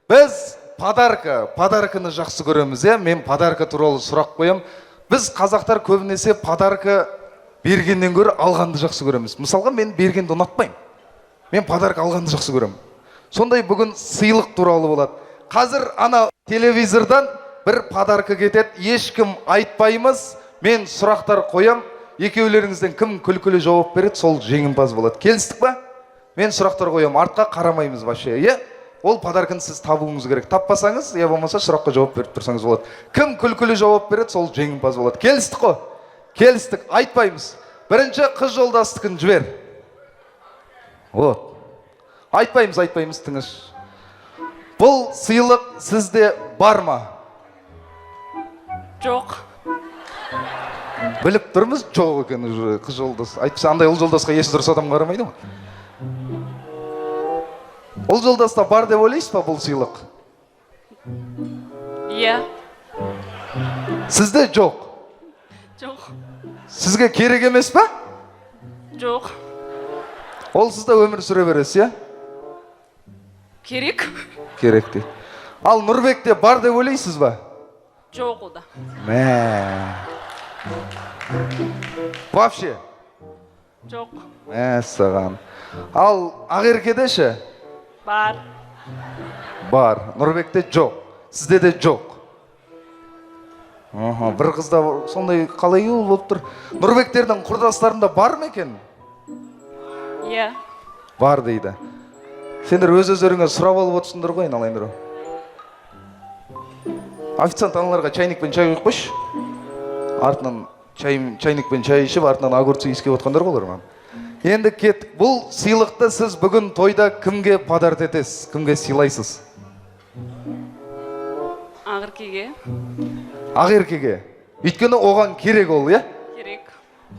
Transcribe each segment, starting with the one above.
Біз подарканы жақсы көреміз, иә? Мен подарка туралы сұрақ қоям. Біз қазақтар көбінесе подарка бергеннен гөрі алғанды жақсы көреміз. Мысалға, мен бергенді ұнатпаймын. Мен подарка алғанды жақсы көремін. Сондай бүгін сыйлық туралы болады. Қазір ана телевизордан бір подарка кетеді, ешкім айтпаймыз. Мен сұрақтар қоям. Екеулеріңізден кім күлкілі жауап береді, сол жеңімпаз болады. Келістік па? Мен сұрақтар қоям, артқа қарамаймыз вообще, иә? Ол подарканы сіз табуыңыз керек. Таппасаңыз, я болмаса сұраққа жауап беріп тұрсаңыз болады. Кім күлкілі жауап береді, сол жеңімпаз болады. Келістік қой? Келістік, айтпаймыз. Бірінші қыз жолдастікін жібер. Вот. Айтпаймыз, айтпаймыз, тыныш. Бұл сыйлық сізде бар ма? Жоқ. Біліп тұрмыз, жоқ екен уже қыз жолдас. Әйтпесе андай ұл жолдасқа есі дұрыс адам қарамайды ғой. Ұл жолдаста бар деп ойлайсыз ба бұл сыйлық? Иә. Сізде жоқ. Жоқ. Сізге керек емес па? Жоқ. Ол сізде өмір сүре бересіз, иә? Керек. Керек дейді. Ал Нұрбекте бар деп ойлайсыз ба? Жоқ ода. Мә. Вообще. Жоқ. Мәссаған. Ал Ақеркеде ше? Бар. Бар. Нұрбекте жоқ. Сізде де жоқ. Аха, бір қызда сондай қалай ол болып тұр? Нұрбектердің құрдастарында бар ма екен? Иә. Бар дейді. Сендер өз өздеріңе сұрап алып отырсыңдар ғой, айналайындар. Официант аналарға чайникпен чай құйып қойшы. Артынан чай, чайникпен чай ішіп, артынан огурцы иіскеп отқандар ғой олар. Енді кеттік. Бұл сыйлықты сіз бүгін тойда кімге подарок етесіз? Кімге сыйлайсыз? Ақеркеге. Ақеркеге. Өйткені оған керек ол, иә? Керек.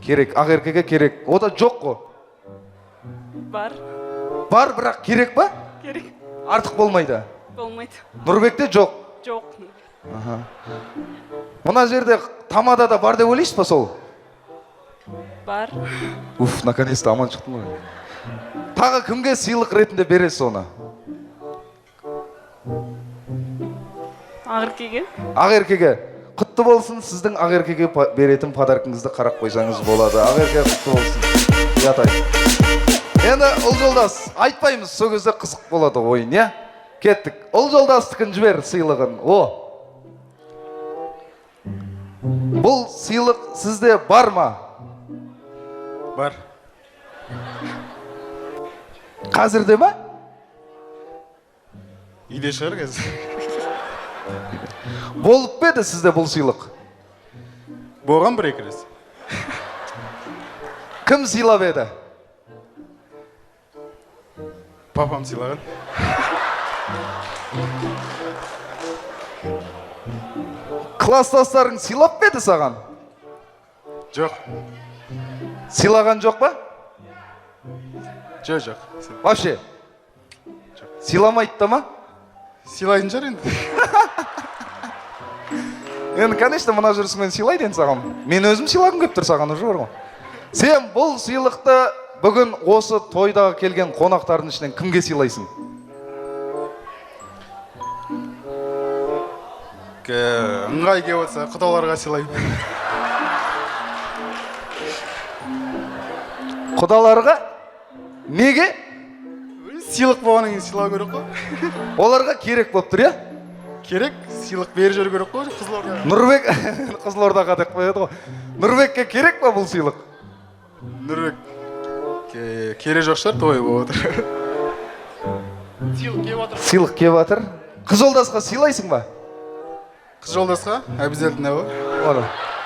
Керек, Ақеркеге керек. Ода жоқ қой. Бар. Бар, бірақ керек па? Керек. Артық болмайды. Болмайды. Нұрбекте жоқ. Жоқ. Мына жерде тамада да бар деп ойлайсыз ба сол? Бар. Уф, наконец-то аман шықтым ғой. Тағы кімге сыйлық ретінде бересіз оны? Ақеркеге. Ақеркеге. Құтты болсын, сіздің Ақеркеге беретін подаркыңызды қарап қойсаңыз болады. Ақерке, құтты болсын. Ұят. Енді ұл жолдас, айтпаймыз, сол кезде қызық болады ойын, иә? Кеттік. Ұл жолдастікін жібер сыйлығын. О. Бұл сыйлық сізде бар ма? Бар. Қазірде ма? Үйде шығар қазір. Болып па еді сізде бұл сыйлық? Болған бір екі рет. Кім сыйлап еді? Папам сыйлаған. Класстастарың сыйлап па еді саған? Жоқ. Сыйлаған жоқ па? Жоқ, жоқ. Вообще? Сыйламайды да ма? Сыйлайтын шығар енді. Енді, конечно, мына жүрісіңмен сыйлайды енді саған. Мен өзім сыйлағым келіп тұр саған уже бар ғой. Сен бұл сыйлықты бүгін осы тойдағы келген қонақтардың ішінен кімге сыйлайсың? Ыңғай келіп отырса, құдаларға сыйлаймын. Құдаларға? Неге? Сыйлық болғаннан кейін сыйлау керек қой. Оларға керек болып тұр, иә? Керек, сыйлық беріп жіберу керек қой Қызылордаға. Нұрбек Қызылордаға деп қояды ғой. Нұрбекке керек па бұл сыйлық? Нұрбек керек жоқ шығар, той болып отыр. Сыйлық келіп жатыр. Сыйлық келіп жатыр. Қыз жолдасқа сыйлайсың ба? Қыз жолдасқа обязательно ғой.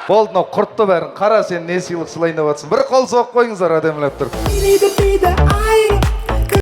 Болды, мынау құртты бәрін. Қара, сен не сыйлық сыйлайын деп жатсың. Бір қол соғып қойыңыздар, әдемілеп тұрып.